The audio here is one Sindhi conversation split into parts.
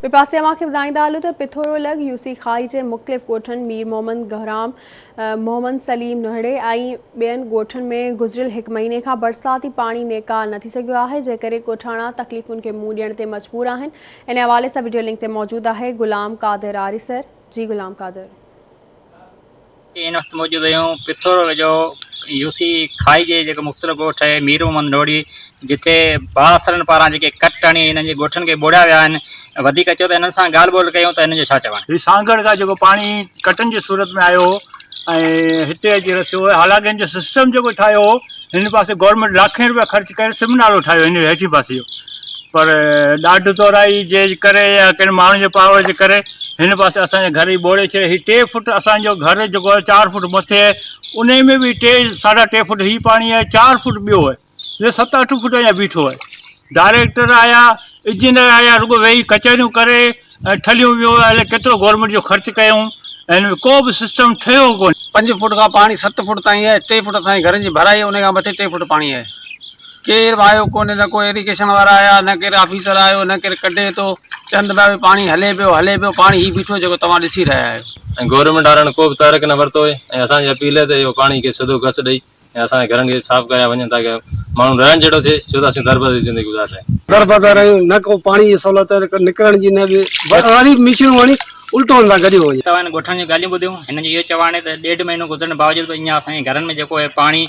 ٻئي پاسي اوهان کي ٻڌائيندا هلون ته پٿورو لڳ يوسي خائي جي مختلف ڳوٺن مير محمد گهرام، محمد سليم نهڙي ۽ ٻين ڳوٺن ۾ گذريل هڪ مهيني کان برساتي پاڻي نيڪال نه ٿي سگهيو آهي جنهن ڪري ڳوٺاڻا تڪليفن کي منهن ڏيڻ تي مجبور آهن ان حوالي سان وڊيو لنڪ تي موجود آهي غلام قادر آريسر جي غلام قادر. هن وقت موجود آهيون پٿورو ويجهو يو سي کائي جي جيڪو مختلف ڳوٺ آهي مير محمد نوڙي جتي بااثرن پاران جيڪي ڪٽ هڻي هنن جي ڳوٺن کي ٻوڙيا ويا آهن وڌيڪ اچو ته هنن سان ڳالهه ٻولهه ڪيون ته هنن جو ڇا چوڻ. هي سانگهڙ کان جيڪو پاڻي ڪٽن جي صورت ۾ آيو هو ۽ هتي اچي رسيو هو حالانڪه هن جو سسٽم جيڪو ٺاهيو هو هن پاسي گورنمينٽ لاکين روپيا خرچ ڪري سم نالو ٺاهيو هن هيٺين پاسي جو پر ڏاڍ تورائي جي ڪري يا ڪن ماڻهن جي پاور جي ڪري هن پاسي اسان جا گهر ئي ٻوڙي ڇڏيا. هي ٽي فوٽ اسان جو گهر جيڪو آهي چار فوٽ مٿي آهي انهي ۾ به ٽي ساڍا ٽي فوٽ هي پاڻي آهي چار فوٽ ٻيو آهي جو ست اٺ فوٽ اڃا بيٺو آهي. ڊائريڪٽر آيا انجنيئر آيا رڳو ويهي ڪچهريون ڪري ۽ ٺلهيون ويو الائي ڪيترو گورنمينٽ جو خرچ ڪيائون ۽ هن ۾ ڪو به سسٽم ٺهيو ڪونهي. پنج فوٽ کان پاڻي ست فوٽ تائين آهي ٽي فوٽ اسان جي گهرن جي ڀرائي آهي ان کان مٿي ٽي فوٽ پاڻي آهي. ڪير به آيو ڪونهي نه ڪو ايريگيشن وارا آيا نه ڪير آفيسر آيو نه ڪير ڪڍي ٿو چند پيا به پاڻي هلي پيو هلي پيو پاڻي هي بيٺو جيڪو توهان ڏسي رهيا آهيو. ۽ گورنمينٽ وارن ڪو به تحرڪ نه ورتو آهي ۽ اسان جي اپيل آهي ته اهو پاڻي کي سڌو گس ڏئي ۽ اسان جي گهرن کي صاف ڪيا وڃن تاڪه ماڻهو رهڻ جهڙو ٿئي ڇو ته اسين دربدر جي زندگي گذاري رهيا آهيون. دربدر آهيون نه ڪو پاڻي جي سهولت نڪرڻ جي نه ٻي وري مشينون هڻي الٽو هن سان گڏيو وڃي. توهان هن ڳوٺاڻن جون ڳالهيون ٻڌيون، هنن جو اهو چوڻ آهي ته ڏيڍ مهينو گذرڻ باوجود به اڃا اسان جي گهرن ۾ جيڪو اهي پاڻي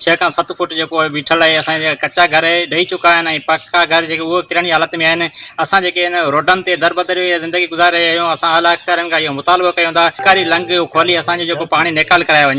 ڇهه کان ست فوٽ جيڪو اهي بيٺل آهي اسان جا ڪچا گهر ڊهي چڪا آهن ۽ پڪا گهر جيڪي اهي ڪرڻ جي حالت ۾ آهن اسان جيڪي هن روڊن تي دربدر زندگي گذاري رهيا آهيون اسان اعليٰ اختيارين کان اهو مطالبو ڪيون ٿا سرڪاري لنگهه کولي اسان جو جيڪو پاڻي نيڪال ڪرايو وڃي.